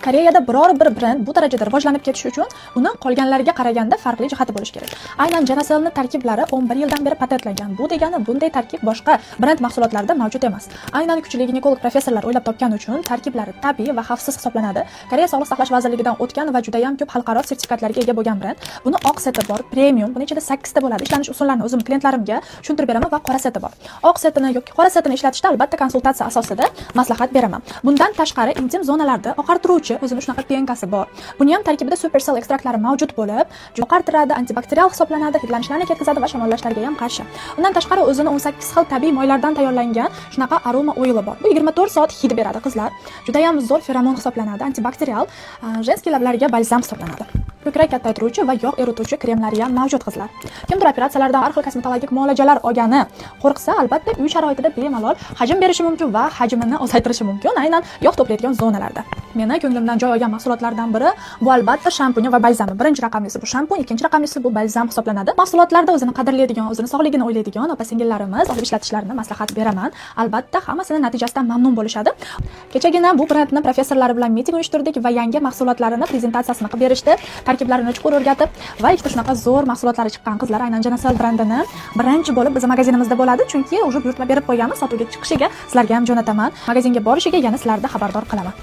Koreyada biror bir brend bu darajada rivojlanib ketishi uchun uni qolganlariga qaraganda farqli jihati bo'lishi kerak. Aynan Janaselni tarkiblari 11 yildan beri patentlangan. Bu degani, bunday tarkib boshqa brend mahsulotlarida mavjud emas. Aynan kuchli ginekolog professorlar o'ylab topgani uchun tarkiblari tabiiy va xavfsiz hisoblanadi. Koreya Sog'liqni saqlash vazirligidan o'tgan va juda ham ko'p xalqaro sertifikatlarga ega bo'lgan brend. Buni oq seti bor, premium, buni ichida 8 ta bo'ladi. Ishlanish usullarini o'zim klientlarimga tushuntirib beraman va qora seti bor. Oq setini yoki qora setini ishlatishda albatta konsultatsiya asosida maslahat beraman. Bundan tashqari, intim zonalarda oqartiruvchi o'zini shunaqa пенка si bor. Buni ham tarkibida supercell ekstraktlari mavjud bo'lib, oqartiradi, antibakterial hisoblanadi, hidlanishlarni ketkazadi va shamollashlarga ham qarshi. Undan tashqari, o'zini 18 xil tabiiy moylardan tayyorlangan shunaqa aroma oili bor. Bu 24 soat hid beradi, qizlar. Juda ham zo'r feromon hisoblanadi, antibakterial, женский lablarga balzam hisoblanadi. Ko'krak kattaytiruvchi va yog' erituvchi kremlari ham mavjud, qizlar. Kimdir operatsiyalardan, har xil kosmetologik muolajalar olgani qo'rqsa, albatta uy sharoitida bemalol hajm berishi mumkin va hajmini ozaytirishi mumkin, aynan yog' to'playdigan zonalarda. Meni ko'nglimdan joy olgan mahsulotlardan biri bu albatta shampuni va balzami. Birinchi raqamlisi bu shampun, ikkinchi raqamlisi bu balzam hisoblanadi. Mahsulotlarda o'zini qadrlaydigan, o'zini sog'ligini o'ylaydigan opa-singillarimiz olib ishlatishlarini maslahat beraman. Albatta hammasini natijasidan mamnun bo'lishadi. Kechagina bu brendni professorlari bilan miting uyushtirdik va yangi mahsulotlarini prezentatsiyasini qilib berishdi. Tarkiblarini chuqur o'rgatib va ikkita shunaqa zo'r mahsulotlari chiqqan, qizlar. Aynan Janasal brendini birinchi bo'lib biz magazinimizda bo'ladi, chunki уже buyurtma berib qo'yganmiz, sotuvga chiqishiga sizlarga ham jo'nataman. Magazinga borishiga yana sizlarni xabardor qilaman.